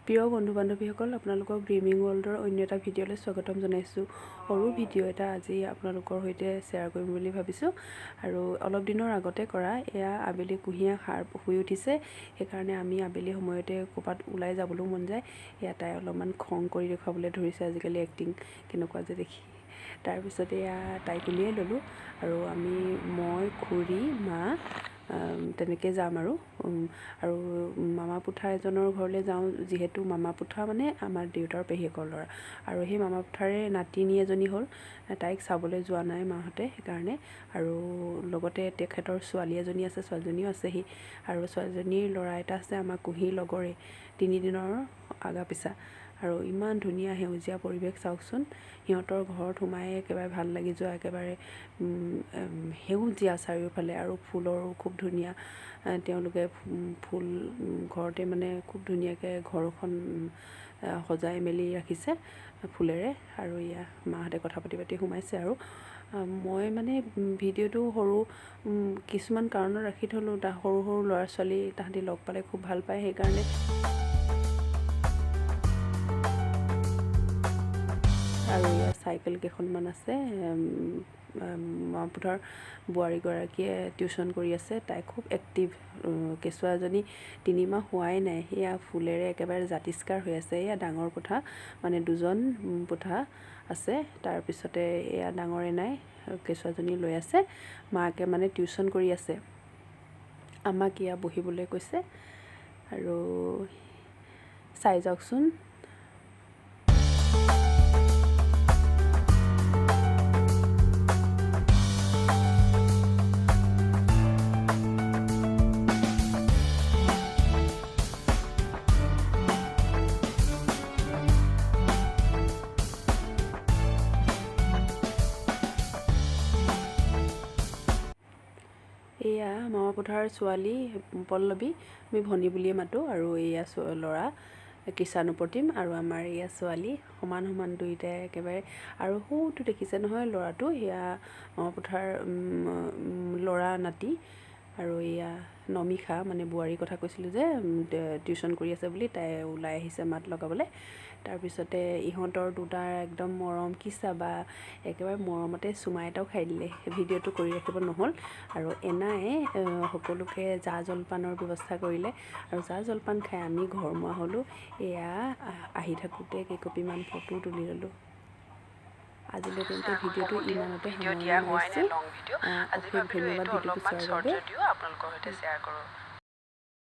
প্ৰিয় বন্ধু বান্ধৱীসকল, আপোনালোকক ড্ৰিমিং ৱৰ্ল্ডৰ অন্য এটা ভিডিঅ'লৈ স্বাগতম জনাইছোঁ। সৰু ভিডিঅ' এটা আজি আপোনালোকৰ সৈতে শ্বেয়াৰ কৰিম বুলি ভাবিছোঁ। আৰু অলপ দিনৰ আগতে কৰা এয়া আবেলি কুঁহিয়া সাৰ শুই উঠিছে, সেইকাৰণে আমি আবেলি সময়তে ক'ৰবাত ওলাই যাবলৈও মন যায়। এয়া তাই অলপমান খং কৰি দেখুৱাবলৈ ধৰিছে, আজিকালি এক্টিং কেনেকুৱা যে দেখি। তাৰপিছতে এয়া তাইক উলিয়াই ল'লোঁ আৰু আমি, মই, খুৰী, মা তেনেকৈ যাম আৰু আৰু মামা পুঠা এজনৰ ঘৰলৈ যাওঁ। যিহেতু মামা পুঠা মানে আমাৰ দেউতাৰ পেহীয়েকৰ ল'ৰা, আৰু সেই মামা পুঠাৰে নাতিনী এজনী হ'ল, তাইক চাবলৈ যোৱা নাই মাহঁতে, সেইকাৰণে। আৰু লগতে তেখেতৰ ছোৱালী এজনী আছে, ছোৱালীজনীও আছেহি। আৰু ছোৱালীজনীৰ ল'ৰা এটা আছে আমাৰ কুঁহিৰ লগৰে, তিনিদিনৰ আগা পিছা। আৰু ইমান ধুনীয়া সেউজীয়া পৰিৱেশ চাওকচোন, সিহঁতৰ ঘৰত সোমাই একেবাৰে ভাল লাগি যোৱা, একেবাৰে সেউজীয়া চাৰিওফালে। আৰু ফুলৰো খুব ধুনীয়া, তেওঁলোকে ফুল ঘৰতে মানে খুব ধুনীয়াকৈ ঘৰখন সজাই মেলি ৰাখিছে ফুলেৰে। আৰু এয়া মাহঁতে কথা পাতি পাতি সোমাইছে। আৰু মই মানে ভিডিঅ'টো সৰু কিছুমান কাৰণত ৰাখি থ'লোঁ, সৰু সৰু ল'ৰা ছোৱালী তাহাঁতি লগ পালে খুব ভাল পায়, সেইকাৰণে। আৰু ইয়াত চাইকেল কেইখনমান আছে। মামপুথাৰ বোৱাৰীগৰাকীয়ে টিউশ্যন কৰি আছে, তাই খুব এক্টিভ। কেঁচুৱা এজনী 3 মাহ হোৱাই নাই, সেয়া ফুলেৰে একেবাৰে জাতিষ্কাৰ হৈ আছে। এয়া ডাঙৰ পুঠা, মানে দুজন পুঠা আছে। তাৰপিছতে এয়া ডাঙৰে নাই, কেঁচুৱাজনী লৈ আছে, মাকে মানে টিউশ্যন কৰি আছে। আমাক এয়া বহিবলৈ কৈছে আৰু চাই যাওকচোন। এয়া মামাপুথাৰ ছোৱালী পল্লৱী, আমি ভনী বুলিয়ে মাতোঁ। আৰু এয়া ল'ৰা কিষাণু প্ৰতিম। আৰু আমাৰ এয়া ছোৱালী সমান সমান দুয়োটাই একেবাৰে। আৰু সৌটো দেখিছে নহয় ল'ৰাটো, সেয়া মামাপুথাৰ ল'ৰা নাতি। আৰু এয়া নমিষা, মানে বোৱাৰীৰ কথা কৈছিলোঁ যে টিউশ্যন কৰি আছে বুলি, তাই ওলাই আহিছে মাত লগাবলৈ। তাৰপিছতে ইহঁতৰ দুটাৰ একদম মৰম কি চাবা, একেবাৰে মৰমতে চুমা এটাও খাই দিলে। ভিডিঅ'টো কৰি ৰাখিব নহ'ল। আৰু এনাই সকলোকে জা জলপানৰ ব্যৱস্থা কৰিলে আৰু জা জলপান খাই আমি ঘৰমুৱা হ'লোঁ। এয়া আহি থাকোঁতে কেইকপিমান ফটো তুলি ল'লোঁ। আজিলৈ তেন্তে ভিডিঅ'টো ইমানতে সামৰণি মাৰিছোঁ। অশেষ ধন্যবাদ ভিডিঅ'টো চোৱাৰ বাবে। আপোনালোকৰ সৈতে শ্বেয়াৰ কৰোঁ।